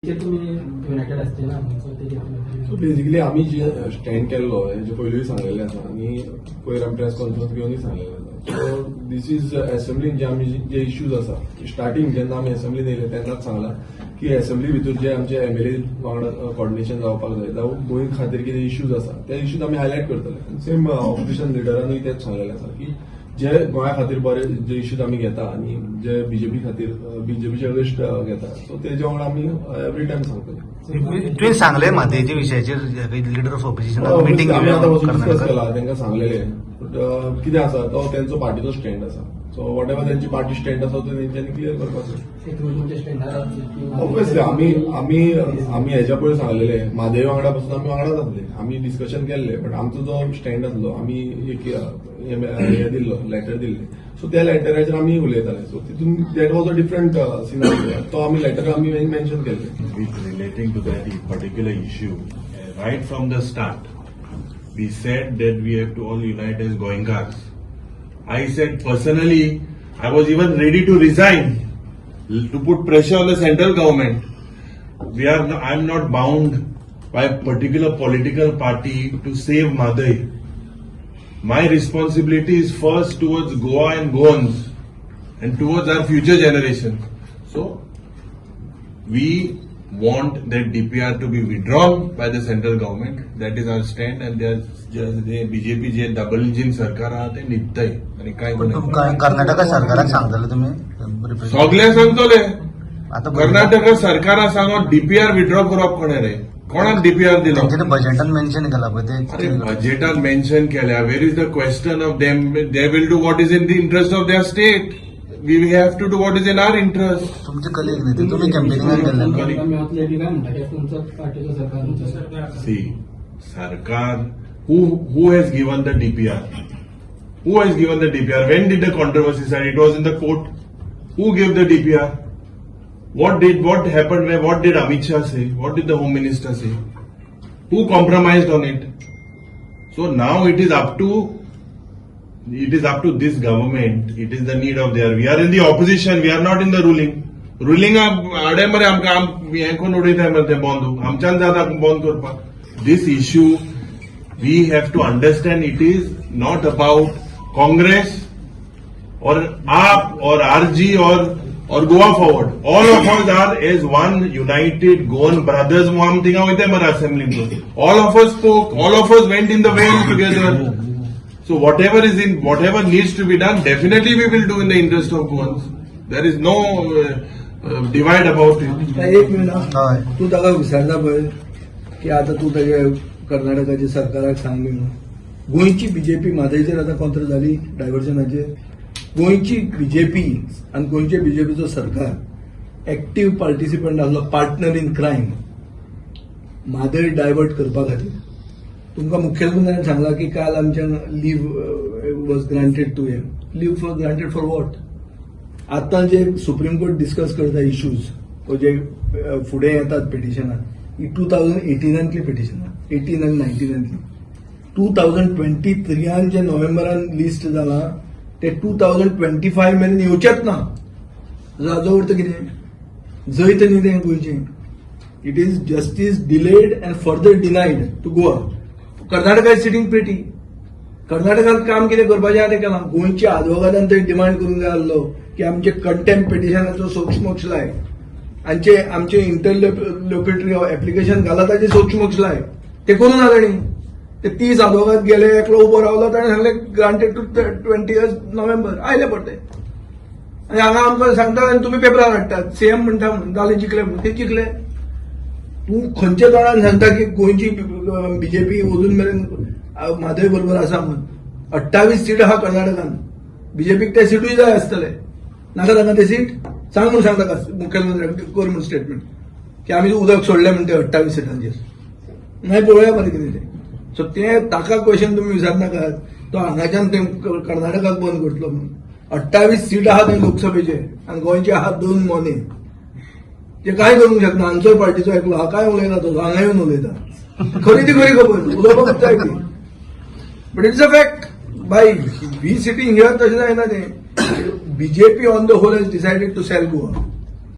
ते तुमी युनायटेड आसचे ना सो ते घेतले. सो बेजिकली आमी जे स्टँड केल्लो हेजे पयलूय सांगलेलें आसा आनी पयर आमी प्रेस कॉन्फरन्स घेवनूय सांगलेलें आसा. सो दीस is एसेंब्लीन जे आमी जे इश्यूज आसा, स्टार्टींग जेन्ना आमी एसेंब्लीन येयले तेन्नाच सांगलां की एसेंब्ली भितर जे आमचे एमएलए वांगडा कॉर्डिनेशन जावपाक जाय, जावं गोंय खातीर कितें इश्यूज आसा ते इश्यूज आमी हायलायट करतले. सेम ऑपोजिशन लिडरानूय तेच सांगलेलें आसा की जे गोंया खातीर बरे जे इश्यूज आमी घेता आनी जे बीजेपी खातीर, बीजेपीचे अगेन्स्ट घेता, सो तेजे वांगडा आमी एवरी टायम सांगतले. तुवें सांगलें म्हादयच्या विशयाचेर लिडर ऑफ ऑपोजिशन मिटींग आमी आतां वचून डिस्कस कर्नाटकात. केला, तांकां सांगलेले, बट कितें आसा, तो तेंचो पार्टीचो स्टँड आसा. सो what ever तेंची पार्टी स्टँड आसा तो तेंच्यांनी क्लियर करपाचो. ते तुम्ही तुमच्या स्टँडार आसले की ऑब्वियसली आमी आमी आमी हेज्या पयलीं सांगलेले, म्हादय वांगडा पासून आमी वांगडाच आसले, आमी डिस्कशन केल्ले, बट आमचो जो स्टँड आसलो, आमी एक हे दिल्लो, लेटर दिल्ले, सो त्या लेटराचेर आमी उलयताले. सो तितून that was a different scenario. तो आमी लेटर आमी मेन्शन केल्ले. With relating to that particular issue, right from the start, we said that we have to all unite as Goenkars. I said personally, I was even ready to resign to put pressure on the central government. We are, no, I am not bound by a particular political party to save Mhadei. My responsibility is first towards Goa and Goans and towards our future generation. So, we want that DPR to be withdrawn by the central government. That is our stand and they BJP J double engine सरकार आहा ते न्हिदतय आनी काय पण कोण कर्नाटका सरकाराक सांगतले तुमी? सगळे सांगतले. आता कर्नाटक सरकारा सांगो, डीपीआर विड्रॉ करप कोणे रे? कोणाक डीपीआर दिलो? तेंच्यानी बजेटान मेन्शन केला पळय अरे, ते. बजेटान मेन्शन केल्या. Where is the question of them? They will do what is in the interest of their state. We have to do what is in our interest. तुमचे कलीग न्ही ते, तुमी कॅम्पेनिंगाक गेल्ले न्हू? आमी वतले बी काय म्हणटा की तुमचोच पार्टीचो सरकार, तुमचो सरकार. See, सरकार, who has given the DPR? Who has given the DPR? When did the controversy start? It was in the court. Who gave the DPR? What happened? Where what did Amit Shah say? What did the Home Minister say? Who compromised on it? So now it is up to this government. It is the need of their. We are in the opposition. We are not in the ruling. Ruling आडे मरे आमकां हें करून उडयताय मरे ते बंद, आमच्यान जाता बंद करपाक. This issue, we have to understand, it is not about Congress or AAP or RG or Goa Forward. All of us are as one united Goan brothers. आम थिंगा वयताय मरे असेंब्लीन. All of us spoke, all of us went in the well together. So whatever needs to be done, definitely we will do in the interest of Goans. There is no divide about it. एक minute हा. हय. तूं ताका विचारता पळय की आतां तूं ताजे कर्नाटकाच्या सरकाराक सांग बी म्हणून, गोंयची बीजेपी म्हादयचेर आतां कॉन्त्र जाली डायव्हर्जनाचेर. गोंयची बीजेपी आनी गोंयचे बीजेपीचो सरकार एक्टीव पार्टिसिपंट आसलो, partner in crime Mhadei divert करपा खातीर. तुमकां मुखेलमंत्र्यान सांगलां की काल आमच्या leave was granted to him. Leave for granted for what? आतां जे सुप्रीम कोर्ट डिस्कस करता इश्यूज जे फुडें येतात पिटिशनां, ही 2018तली पिटिशनां, 18 आनी 19तली. 2023न जे नोव्हेंबरान लिस्ट जालां ते 2025 मेरेन येवचेच ना. हाजो अर्थ कितें? जैत न्ही तें गोंयचें. It is justice delayed and further denied to Goa. Karnataka is sitting pretty. कर्नाटकात काम कितें करपाचें आहा तें केलां. गोंयच्या आदवोगादान थंय डिमांड करूंक जाय आसलो की आमचे कंटेम्प्ट पिटिशनाचो सोक्षमोक्ष लाय, आमचे आमचे इंटरलोक्युटरी एप्लिकेशन घाला, ताचे सोक्षमोक्ष लाय. ते करूं ना तांणी. ते 30 आदवोगाद गेले, एकलो उबो रावलो, ताणें सांगलें granted to 20 November. आयले परते आनी हांगा आमकां सांगता आनी तुमी पेपरार हाडटात, सीएम म्हणटा म्हणून जालें, जिखले म्हणून. ते जिखले? तूं खंयच्या तोंडान सांगता की गोंयची बीजेपी अजून मेरेन म्हादय बरोबर आसा म्हणून? 28 सीट आहा कर्नाटकान. बीजेपीक ते सिटूय जाय आसतले. नाका तांकां ते सीट? सांग म्हणून सांगता का मुखेलमंत्र्याक कर म्हणून स्टेटमेंट की आमी उदक सोडलें म्हण ते 28 सिटांचेर? मागीर पळोवया मरे कितें तें. सो ते ताका क्वेश्चन तुमी विचारनाकात, तो हांगाच्यान ते कर्नाटकाक बंद करतलो म्हणून. 28 सीट आहा थंय लोकसभेचे आनी गोंयचे आहा दोन मोने. ते काय करूंक शकना. हांगचोय पार्टीचो एकलो हा, काय उलयना तो, हांगा येवन उलयता. खरी ती खरी खबर उलोवपाकूच जाय ती, but it's a fact. By we sitting here तशें जायना तें. BJP on the whole has decided to sell Goa.